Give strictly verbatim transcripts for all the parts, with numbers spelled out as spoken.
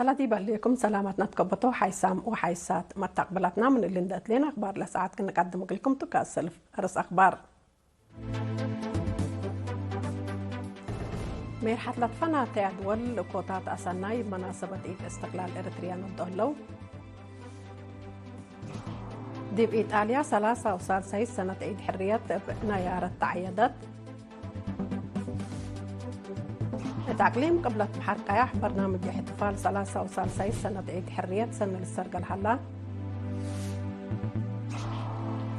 አዲብ አሌኩም ሰላማትና ትከበቶ ሓይሳም ወሓይሳት መታቅብላትና ምን እሊ እንደ እትሌን አክባር ለሰዓት ክንቀድም እግልኩም ቱ። ከእሰልፍ አርስ አክባር። ሜርሐት ለትፈናተ አድወል ኮታት አሰናይ መናሰበት ዒድ እስትቅላል ኤረትርያ ነብጦ ህለው። ዲብ ኢጣልያ ሰላሳ ወሳልሳይት ሰነት ዒድ ሕርየት እብ ነያረት ተዐየደት። እት አቅሊም ቅብለት በሐር ቀያሕ በርናምጅ እሕትፋል ሰላሳ ወሳልሳይት ሰነት ዒድ ሕርየት ሰኒ ልሰርገል ሀላ።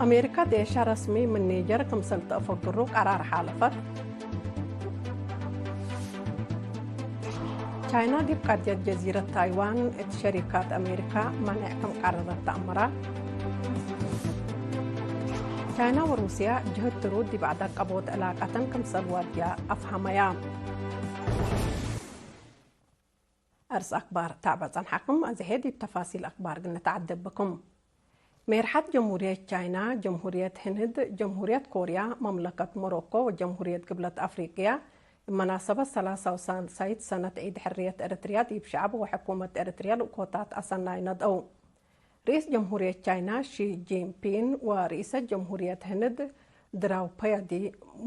አሜሪካ ዴሻ ረስሚ ምን ኒጀር ክምሰል ተአፈግሩ ቀራር ሓለፈት። ቻይና ዲብ ቀድየት ጀዚረት ታይዋን እት ሸሪካት አሜሪካ ማንዕ ክም ቀረረት ተአመረ። ቻይና ወሩስያ ጅህድ ትሩድ ዲብ አደቀቦት ዕላቀተን ክምሰል ዋድያ አፍሀመያ። አርስ አክባር ታብዕ ጸንሐኩም፣ አዜ ዲብ ተፋሲል አክባር ግንተዓደብ ብኩም። ሜርሐት ጀምሁርየት ቻይና፣ ጀምሁርየት ህንድ፣ ጀምሁርየት ኮርያ፣ መምለከት ሞሮኮ ወጀምሁርየት ግብለት አፍሪቅያ፣ እብ መናሰበት ሰላሳ ወሳልሳይት ሰነት ዒድ ሕርየት ኤረትርያ ዲብ ሸዐብ ወሕኩመት ኤረትርያ ልእኮታት አሰናይ ነድአው። ርኢስ ጀምሁርየት ቻይና ሺ ጂንፒን ወርኢሰ ጀምሁርየት ህንድ ድራውፐዲ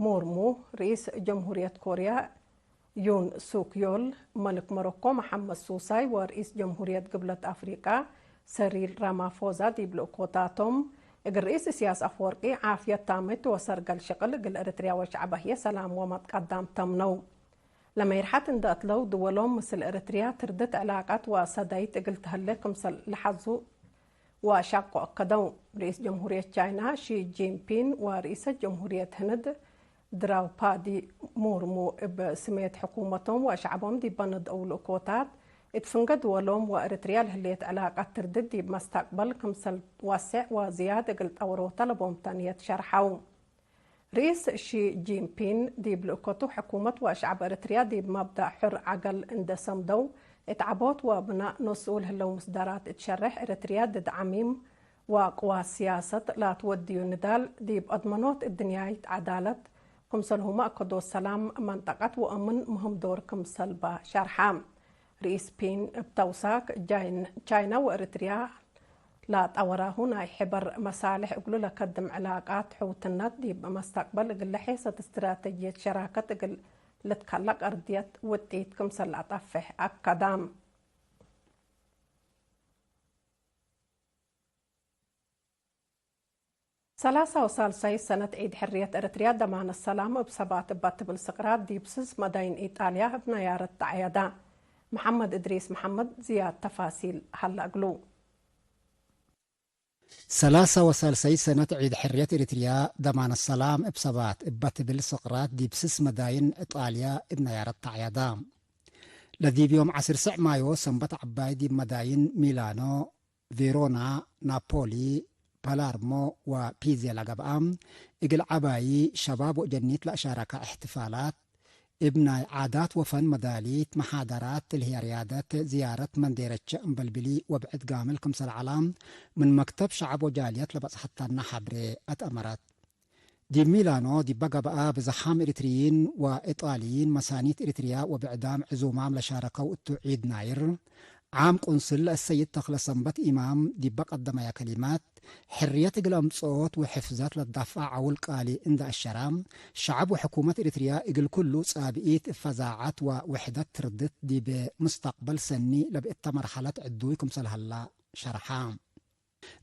ሙርሙ፣ ርኢስ ጀምሁርየት ኮርያ ዩን ሱክ ዮል፣ መልክ ሞሮኮ መሐመድ ሱሳይ ወርኢስ ጀምሁርየት ግብለት አፍሪቃ ሰሪል ራማፎዛ ዲብ ልእኮታቶም፣ እግል ርኢስ እስያስ አፈወርቂ ዓፍየት ታመት ወሰርገል ሽቅል እግል ኤረትርያ ወሸዕበ ህዬ ሰላም ወመትቀዳም ተምነው። ለመይርሐት እንደ እትለው ድወሎም ምስል ኤረትርያ ትርድት ዕላቀት ወሰዳይት እግል ተህሌ ክምሰል ለሐዙ ወሻቆ አከደው። ርኢስ ጀምሁርየት ቻይና ሺ ጂንፒን ወርኢሰ ጀምሁርየት ህንድ ድራውፓዲ ሙርሙ እብ ስሜት ሕኩመቶም ወሸዕቦም ዲበ ነድአው ልእኮታት፣ እት ፍንገ ድወሎም ወኤረትርያ ለህሌት ዕላቀት ትርድት ዲብ መስተቅበል ክምሰል ትወሴዕ ወዝያድ እግል ጠውሮ ተለቦም ተንየት ሸርሐው። ርኢስ ሺ ጂንፒን ዲብ ልእኮቱ ሕኩመት ወሸዕብ ኤረትርያ ዲብ መብዳእ ሕር ዐገል እንዴ ሰምደው፣ እት ዐቦት ወብናእ ኖስኡ ለህለው ምስዳራት እት ሸሬሕ ኤረትርያ ድድ ዐሚም ወቅዋት ሲያሰት ላትወድዩ ንዳል፣ ዲብ አድመኖት እድንያይት ዐዳለት፣ ክምሰልሁመ አከዶት ሰላም መንጠቀት ወአምን ምህም ዶር ክምሰልበ ሸርሐ። ርኢስ ፒን እብ ተውሳክ፣ ጃይን-፣ ቻይና ወኤረትርያ ለጠወራሁ ናይ ሕበር መሳልሕ እግሉ ለከድም ዕላቃት ሕውትነት፣ ዲብ መስተቅበል እግለ ሔሰት እስትራተጅየት ሸራከት እግል ልትከለቅ አርድየት ውጢት ክምሰል ለአጠፍሕ አከደ። ሰላሳ ወሳልሳይ ሰነት ዒድ ሕርየት ኤረትርያ ደማነት ሰላም እብ ሰባት እባ ትብል ስቅራት ዲብ ስስ መዳይን ኢጣልያ እብ ነያረት ተዐየደ። መሐመድ እድሪስ መሐመድ ዝያድ ተፋሲል ሀለ እግሉ። ሰላሳ ወሳልሳይ ሰነት ዒድ ሕርየት ኤረትርያ ደማነት ሰላም እብ ሰባት እባ ትብል ስቅራት ዲብ ስስ መዳይን ኢጣልያ እብ ነያረት ተዐየደ። ለዲብ ዮም ዐስር ሰዕ ማዮ ሰንበት ዐባይ ዲብ መዳይን ሚላኖ፣ ቬሮና፣ ናፖሊ፣ ፓላርሞ ወፒዜ ለገብአ፣ እግል ዐባዪ ሸባብ ወእጀኒት ለአሻረከ እሕትፋላት፣ እብ ናይ ዓዳት ወፈን መዳሊት፣ መሓደራት፣ ትልህየ ርያደት፣ ዝያረት መንዴረቸ እምበልብሊ ወብዕድ ጋምል ክምሰል ዐላ፣ ምን መክተብ ሸዐብ ወጃልየት ለበጽሐተነ ሐብሬ አትአመረት። ዲብ ሚላኖ ዲበ ገብአ፣ ብዝሓም ኤሪትርይን ወኢጣልይን መሳኒት ኤሪትርያ ወብዕዳም ዕዙማም ለሻረከው እቱ ዒድ ናይር፣ ዓም ቁንስል ለእሰይድ ተክለ ሰንበት ኢማም ዲበ ቀደመየ ከሊማት፣ ሕርየት እግል አምጽኦት ወሕፍዘት ለትዳፍዐ ዐውል ቃሊ እንደ አሸረ፣ ሸዐብ ወሕኩመት ኤሪትርያ እግል ኩሉ ጻብኢት እብ ፈዛዐት ወውሕደት ትርድት ዲብ ሙስተቅበል ሰኒ ለብእተ መርሐለት ዕዱይ ክምሰል ሀላ ሸርሐ።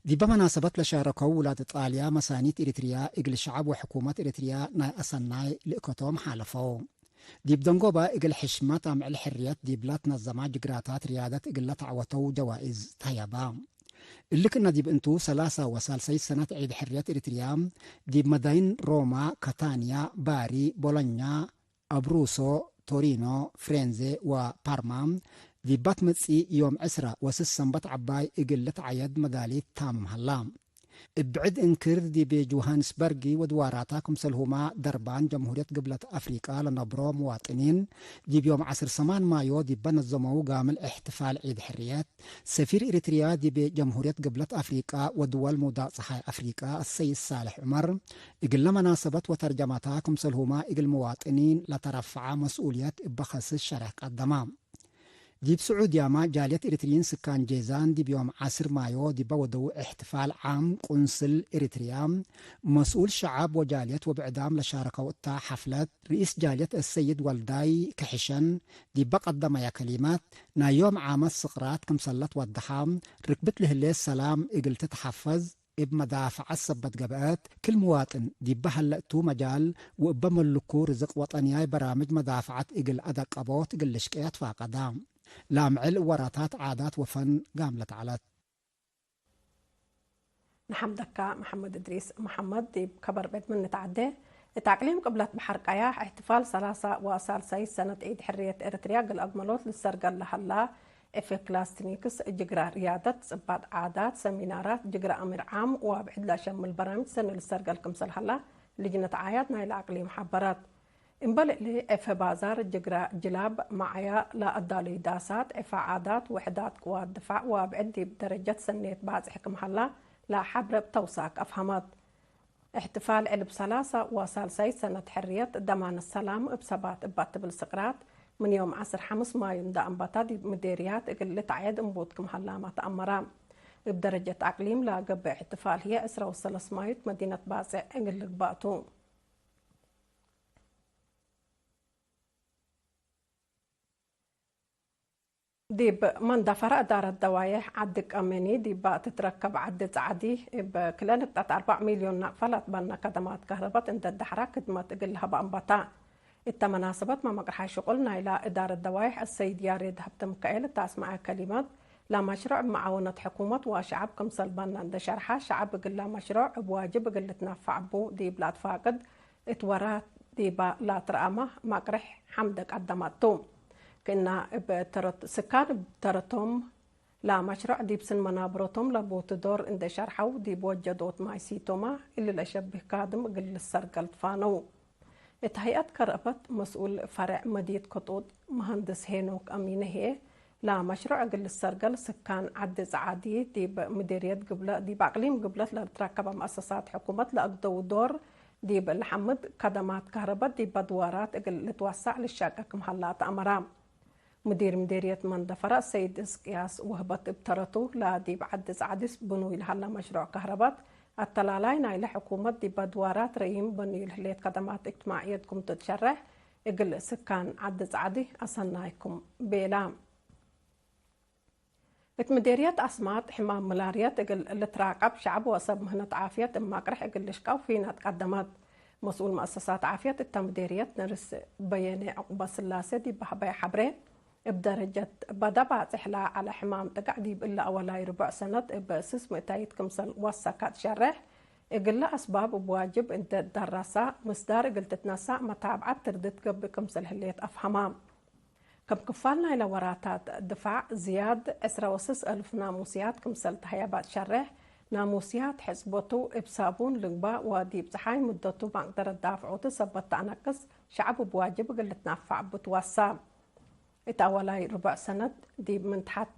ዲበ መናሰበት ለሻረከው ውላድ ጣልያ መሳኒት ኤሪትርያ እግል ሸዐብ ወሕኩመት ኤሪትርያ ናይ አሰናይ ልእከቶም ሓለፈው። ዲብ ደንጎበ እግል ሕሽመት አምዕል ሕርየት ዲብለ ትነዘማ ጅግራታት ርያደት እግለ ተዐወተው ጀዋኢዝ ተህየባ። እሊ ክእነ ዲብ እንቱ፣ ሰላሳ ወሳልሰይት ሰነት ዒድ ሕርየት ኤሪትርያ ዲብ መዳይን ሮማ፣ ካታንያ፣ ባሪ፣ ቦሎኛ፣ አብሩሶ፣ ቶሪኖ፣ ፍሬንዜ ወፓርማ፣ ዲባ ትመጽእ ዮም ዕስረ ወስስ ሰንበት ዐባይ እግል ልትዓየድ መዳሊት ታምም ሀላ። እብ ብዕድ እንክር፣ ዲብ ጆሃንስበርግ ወድዋራታ፣ ክምሰልሁማ ደርባን ጀምሁርየት ግብለት አፍሪቃ ለነብሮ ምዋጥኒን፣ ዲብ ዮም ዐስር ሰማን ማዮ ዲበ ነዘመው ጋምል እሕትፋል ዒድ ሕርየት፣ ሰፊር ኤሪትርያ ዲብ ጀምሁርየት ግብለት አፍሪቃ ወድወል ሙውዳቅ ጸሓይ አፍሪቃ አሰይድ ሳልሕ ዑመር፣ እግለ መናሰበት ወተርጀመታ ክምሰልሁመ እግል ምዋጥኒን ለተረፈዐ መስኡልየት እበ ከስስ ሸሬሕ ቀደመ። ዲብ ስዑድያመ ጃልየት ኤሪትርዪን ስካን ጄዛን ዲብ ዮም ዐስር ማዮ ዲበ ወደው እሕትፋል ዓም፣ ቁንስል ኤሪትርያ፣ መስኡል ሸዐብ ወጃልየት ወብዕዳም ለሻረከው እተ ሐፍለት፣ ርኢስ ጃልየት አሰይድ ወልዳይ ከሕሸን ዲበ ቀደመየ ከሊመት፣ ናይ ዮም ዓመት ስቅራት ክምሰለት ወደሐ፣ ርክብት ለህሌት ሰላም እግል ትትሐፈዝ፣ እብ መዳፈዐት ሰበት ገብአት፣ ክል ምዋጥን ዲበ ሀለ እቱ መጃል ወእበ መልኩ ርዝቅ ወጠንያይ በራምጅ መዳፈዐት እግል አደቀቦት እግል ልሽቄ አትፋቀዳ። ለአምዕል ወራታት ዓዳት ወፈን ጋምለት ዐለት። ነሐምደካ መሐመድ እድሪስ መሐመድ። ዲብ ከበር ብዕድ ምን ንትዐዴ፣ እት አቅሊም ቅብለት በሐር ቀያሕ እሕትፋል ሰላሳ ወሳልሳይት ሰነት ዒድ ሕርየት ኤረትርያ እግል አግመሎት ልሰርገል ለሀላ፣ ኤፌ ክላስትኒክስ፣ ጅግረ ርያደት፣ ጽባጥ ዓዳት፣ ሰሚናራት፣ ጅግረ አምር ዓም ወአብዕድ ለአሸምል በራምጅ ሰኒ ልሰርገል ክምሰል ሀላ፣ ልጅነት ዓያድ ናይለ አቅሊም ሐበረት። እምበል እሊ፣ ኤፌ ባዛር፣ ጅግረ ጅላብ፣ መዓያ ለአዳሉይ ዳሳት፣ ኤፌ ዓዳት፣ ውሕዳት ቅዋት ድፋዕ ወአብዕድ ዲብ ደረጀት ሰኔት ባጽሕ ክም ሀላ፣ ለሐብረ እብ ተውሳክ አፍሀመት። እሕትፋል ዕልብ ሰላሳ ወሳልሳይት ሰነት ሕርየት ደማነት ሰላም እብ ሰባት እባ ትብል ስቅራት፣ ምን ዮም ዐስር ሐምስ ማዩ እንዳ አንበታ ዲብ ምዴርያት እግል ልትዐየድ እንቡት ክም ሀላመ ተአመረ። እብ ደረጀት አቅሊም ለገብእ እሕትፋል ህዬ ዕስራ ወሰለስ ማዩት መዲነት ባጽዕ እግል ልግባእ ቱ። ዲብ መንደፈረ እዳረት ደዋዬሕ ዐዲ ቀሜኒ ዲበ ትትረከብ ዐዲ ጸዐዲ፣ እብ ክለ ንቅጠት አርበዕ ሚልዮን ናቅፈ ለትበነ ከደማት ከህረበት እንዴ ደሐራ ክድመት እግል ለሀበ አንበተ። እተ መናሰበት መመቅርሓይ ሽቁል ናይለ እዳረት ደዋዬሕ አሰይድ ያሬድ ሀብተምካኤል እተ አስመዐ ከሊመት፣ ለመሽሩዕ እብ መዓወነት ሕኩመት ወሸዐብ ክምሰል በነ እንዴ ሸርሐ፣ ሸዐብ እግለ መሽሩዕ እብ ዋጅብ እግል ልትነፈዕ ቡ ዲብ ለአትፋቅድ እት ወራት ዲበ ለአትረአመ መቅርሕ ሐምድ ቀደመት ቱ። ክእነ እብ ተረት-፣ ስካን እብ ተረቶም ለመሽሩዕ ዲብ ስን መናብሮቶም ለቦቱ ዶር እንዴ ሸርሐው፣ ዲብ ወጀዶት ማይ ሲቶመ እሊ ለሸብህ ካድም እግል ልሰርገል ትፋነው። እት ሀይአት ከረበት መስኡል ፈሬዕ መድየት ከጦጥ መሀንድስ ሄኖክ አሚነ ህዬ፣ ለመሽሩዕ እግል ልሰርገል ስካን ዐዲ ጸዓዲ ዲብ ምዴርየት ግብለ-፣ ዲብ አቅሊም ግብለት ለልትረከበ መአሰሳት ሕኩመት ለአግደው ዶር ዲብ ለሐምድ፣ ከደማት ከህረበት ዲብ አድዋራት እግል ልትወሰዕ ልሸቄ ክም ሀላ ተአመረ። ሙዲር ምዴርየት መንደፈረ ሰይድ እስቅያስ ወህበት እብ ተረቱ፣ ለዲብ ዐዲ ጸዕዲስ ብኑይ ለሀለ መሽሩዕ ከህረበት አተላላይ ናይለ ሕኩመት ዲብ አድዋራት ረይም በንዩ ለህሌት ከደማት እጅትማዕየት ክም ትትሸሬሕ እግል ስካን ዐዲ ጸዕዲ አሰናይኩም ቤላ። እት ምዴርየት አስማጥ ሕማም ምላርየት እግል ልትራቀብ ሸዐብ ወሰብ ምህነት ዓፍየት እብ ማቅርሕ እግል ልሽቀው ፊናት ቀደመት። መስኡል መአሰሳት ዓፍየት እተ ምዴርየት ነርስ በየኔ ዕቁበስላሴ ዲብ በሀበየ ሐብሬ፣ እብ ደረጀት በደ ባጽሕ ለዐለ ሕማም ጥቅዕ ዲብ እለ አወላይ ርቡዕ ሰነት እብ ስስ ምእታይት ክምሰል ወሰከ ትሸሬሕ፣ እግለ አስባብ እብ ዋጅብ እንዴ ትደረሰ ምስዳር እግል ትትነሳእ መታብዐት ትርድት ገብእ ክምሰል ህሌት አፍሀማ። ከም ክፋል ናይለ ወራታት ድፋዕ ዝያድ ዕስራ ወስስ አልፍ ናሙስያት ክምሰል ተሀየበ ትሸሬሕ፣ ናሙስያት ሕጽበቱ እብ ሳቡን ልግባእ ወዲብ ጸሓይ ምደቱ መቅደረት ዳፍዖቱ ሰበት ተአነቅስ፣ ሸዐብ እብ ዋጅብ እግል ልትናፈዕ እቡ ትወሳ። እት አወላይ ርቡዕ ሰነት ዲብ ምን ተሐተ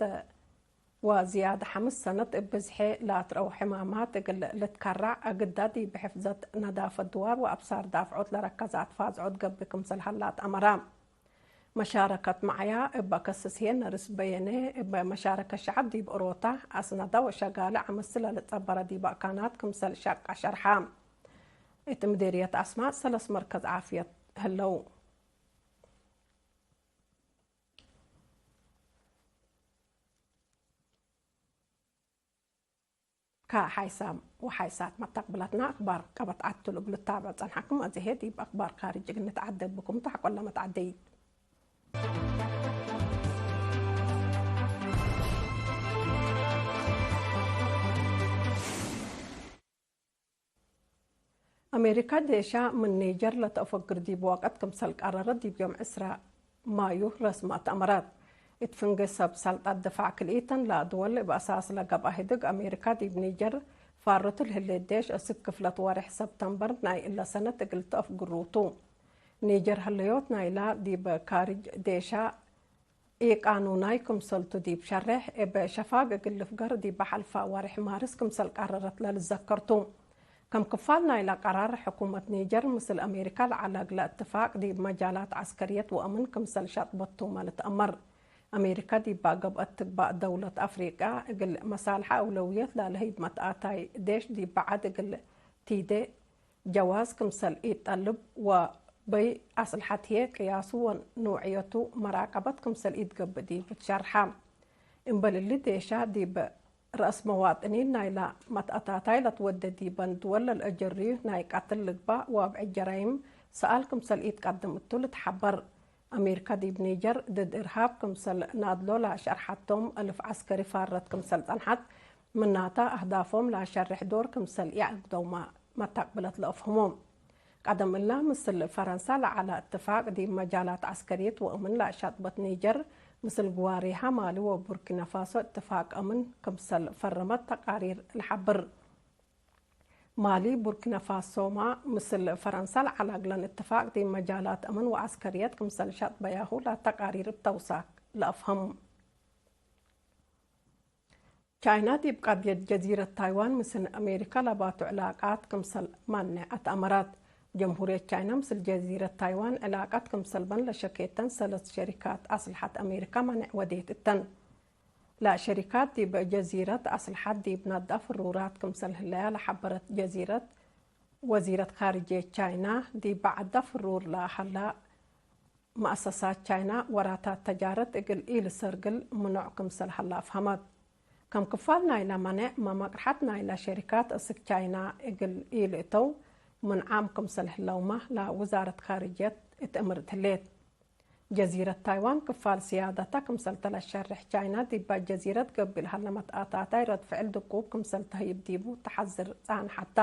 ወዝያድ ሐምስ ሰነት እብ ብዝሒ ለአትረአው ሕማማት እግል ልትከረዕ፣ አግዳ ዲብ ሕፍዘት ነዳፈት ድዋር ወአብሳር ዳፍዖት ለረከዘ አትፋዝዖት ገብእ ክምሰል ሀላ ተአመረ። መሻረከት መዓያ እበ ከስስ ህዬ ነርስ በየኔ፣ እበ መሻረከት ሸዐብ ዲብ እሮታ አስነደ ወሸጋለ አመስለ ልጸበረ ዲብ አካናት ክምሰል ሸቀ ሸርሐ። እት ምዴርየት አስማጥ ሰለስ መርከዝ ዓፍየት ህለው። ከሓይሳም ወሓይሳት መተቅብለትና አክባር ቀበት ዐቱ ለእግል ልታብዕ ጸንሐኩም። አዜ ህዬ ዲብ አክባር ካርጅ እግል ንትዓደግ ብኩም ቱ ሐቆለ መትዓደይት። አሜሪካ ዴሻ ምን ኒጀር ለተአፈግር ዲብ ወቀት ክምሰል ቀረረት ዲብ ዮም ዕስራ ማዩ ረስማት አመረት። እት ፍንጌ ሰብ ሰልጠት ድፋዕ ክልኢተን ለአድወል እብ አሳስ ለገብአ ህድግ አሜሪካ ዲብ ኒጀር ፋረቱ ለህሌት ዴሽ እስክ ክፍለት ወሬሕ ሰብተምበር ናይ እለ ሰነት እግል ተአፍግሩ ቱ። ኒጀር ህለዮት ናይላ ዲብ ካርጅ ዴሻ ኢቃኑናይ ክምሰልቱ ዲብ ሸሬሕ፣ እብ ሸፋግ እግል ልፍገር ዲብ ሐልፋ ወሬሕ ማርስ ክምሰል ቀረረት ለልዘከር ቱ። ከም ክፋል ናይለ ቀራር፣ ሕኩመት ኒጀር ምስል አሜሪካ ለዐለ እግለ እትፋቅ ዲብ መጃላት ዐስከርየት ወአምን ክምሰል ሸጥበት ቱመ ልትአመር። አሜሪካ ዲባ ገብአት ትግባእ ደውለት አፍሪቅያ እግል መሳልሐ አውለውየት ላለህይብ መትአታይ ዴሽ ዲብ በዐድ እግል ቲዴ ጀዋዝ ክምሰል ኢጠልብ ወበይ አስልሐት ህዬ ቅያሱ ወኑዕየቱ መራቀበት ክምሰል ኢትገብእ ዲብ ትሸርሐ። እምበል እሊ ዴሻ ዲብ ረአስ መዋጥኒን ናይላ መትአታታይ ለትወዴ ዲበን ድወል ለልአጀርዩ ናይ ቀትል ልግባእ ወአብዕድ ጀራይም ሰኣል ክምሰል ኢትቀድም እቱ ልትሐበር። አሜሪካ ዲብ ኒጀር ድድ እርሃብ ክምሰል ናድሎ ለሸርሐቶም እልፍ ዐስከሪ ፋረት ክምሰል ጸንሐት፣ ምናተ አህዳፎም ለአሸርሕ ዶር ክምሰል ኢአግደውመ መተቅብለት ለአፍህሞም። ቀደም እለ፣ ምስል ፈረንሳ ለዐለ እትፋቅ ዲብ መጃላት ዐስከርየት ወእምን ለአሻጥበት ኒጀር፣ ምስል ግዋሬሃ ማሊ ወቡርኪናፋሶ እትፋቅ አምን ክምሰል ፈረመት ተቃሪር ለሐብር። ማሊ፣ ቡርኪናፋሶማ ምስል ፈረንሳ ለዐለ እግለን እትፋቅ ዲብ መጃላት አምን ወዐስከርየት ክምሰል ሻጥበያሁ ለተቃሪር እብ ተውሳክ ለአፍሀም። ቻይና ዲብ ቀድየት ጀዚረት ታይዋን ምስል አሜሪካ ለባቱ ዕላቃት ክምሰል ማንዐት አመራት። ጀምሁርየት ቻይና ምስል ጀዚረት ታይዋን ዕላቃት ክምሰል በን ለሸኬተን ሰለስ ሸሪካት አስልሐት አሜሪካ ማንዕ ወዴት እተን። ለሸሪካት ዲብ ጀዚረት አስልሐት ዲብ ነዳ ፍሩራት ክምሰል ህለያ ለሐበረት ጀዚረት ወዚረት ካርጅየት ቻይና፣ ዲብ በዐዳ ፍሩር ለሀላ መአሰሳት ቻይና ወራታት ተጃረት እግል ኢልሰርግል ምኖዕ ክምሰል ሀላ አፍሀመት። ከም ክፋል ናይለ መኔዕ መመቅርሐት ናይለ ሸሪካት እስክ ቻይና እግል ኢልእተው ምንዓም ክምሰል ህለውመ ለውዛረት ካርጅየት እት እምርት ህሌት። ጀዚረት ታይዋን ክፋል ስያደተ ክምሰልተ ለሸርሕ ቻይና፣ ዲባ ጀዚረት ገብእ ለሀለ መትአታታይ ረድ ፍዕል ድቁብ ክምሰል ተህይብ ዲቡ ተሐዝር ጸንሐተ።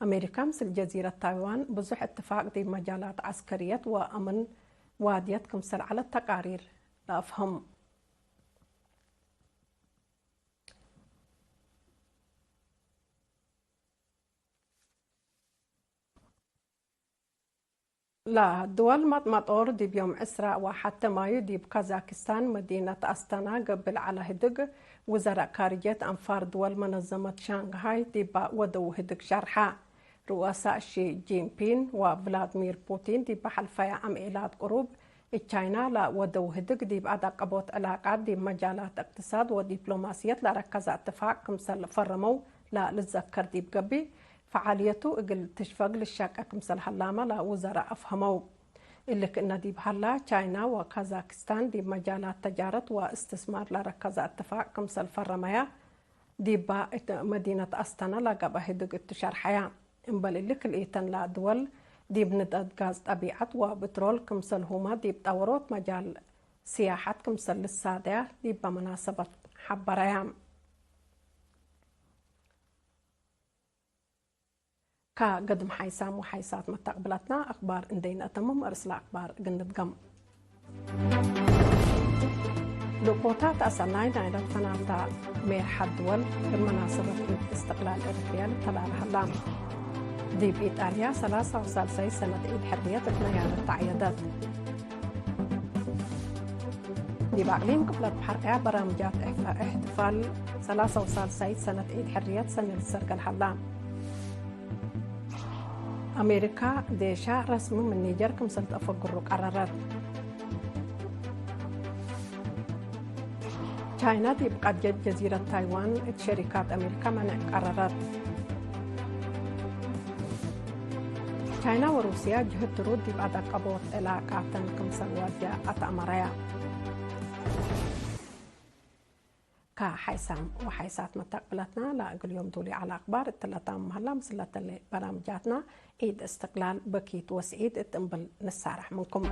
አሜሪካ ምስል ጀዚረት ታይዋን ብዙሕ እትፋቅ ዲብ መጃላት ዐስከርየት ወአምን ዋድየት ክምሰል ዐለት ተቃሪር ለአፍህም። ለድወል መጥመጦር ዲብ ዮም ዕስራ ወሐተ ማዩ ዲብ ካዛክስታን መዲነት አስታና ገብእ ለዐለ ህድግ፣ ውዘራእ ካርጅየት አንፋር ድወል መነዘመት ሻንግሃይ ዲባ ወደው ህድግ ሸርሐ። ሩአሳ ሺ ጂንፒን ወቭላድሚር ፑቲን ዲባ ሐልፈየ አምዔላት ቅሩብ፣ እት ቻይና ለወደው ህድግ ዲብ አዳቀቦት ዕላቃት ዲብ መጃላት እቅትሳድ ወዲፕሎማስየት ለረከዘ እትፋቅ ክምሰል ፈረመው ለልትዘከር ዲብ ገብእ፣ ፈዓልየቱ እግል ትሽፈግ ልሸቄ ክምሰል ሀላመ ለውዘራእ አፍሀመው። እሊ ክእነ ዲብ ሀላ፣ ቻይና ወካዛክስታን ዲብ መጃላት ተጃረት ወእስትስማር ለረከዘ እትፋቅ ክምሰል ፈረመያ፣ ዲባ እት መዲነት አስተነ ለገብአ ህድግ እቱ ሸርሐያ። እምበል እሊ ክልኢተን ለድወል ዲብ ንደት ጋዝ ጠቢዐት ወብትሮል ክምሰልሁመ ዲብ ጠወሮት መጃል ስያሐት ክምሰል ልሳደያ ዲበ መናሰበት ሐበረያ። ከገድም ሓይሳም ወሓይሳት መተቅብለትና አክባር እንዴ ነአተምም፣ አርእስ ለአክባር እግል ንድገም። ልቆታት አሰናይ ናይለ ፈናተ ሜርሐት ድወል እብ መናሰበት ዒድ እስትቅላል ኤረትርያ ልተላለ ሀላ። ዲብ ኢጣልያ ሰላሳ ወሳልሳይ ሰነት ዒድ ሕርየት እት ነያረት ተዐየደት። ዲብ አቅሊም ቅብለት በሐርቅያ በራምጃት እሕፋ-፣ እሕትፋል ሰላሳ ወሳልሳይት ሰነት ዒድ ሕርየት ሰኒ ልትሰርገል ሀላ። አሜሪካ ዴሻ ረስሚ ምን ኒጀር ክምሰል ተአፈግሩ ቀረረት። ቻይና ዲብ ቀድየት ጀዚረት ታይዋን እት ሸሪካት አሜሪካ መንዕ ቀረረት። ቻይና ወሩስያ ጅህት ትሩድ ዲብ አዳቀቦት ዕላቃተን ክምሰል ዋድያ አትአመረያ። ከሓይሳም ወሓይሳት መተቅብለትና ለእግል ዮም ዱሊ ዐለ አክባር እትለ ታምም ሀላ። ምስለተለ በራምጃትና ዒድ እስትቅላል በኪት ወስዒድ እት እምብል ንሳረሕ ምንኩም።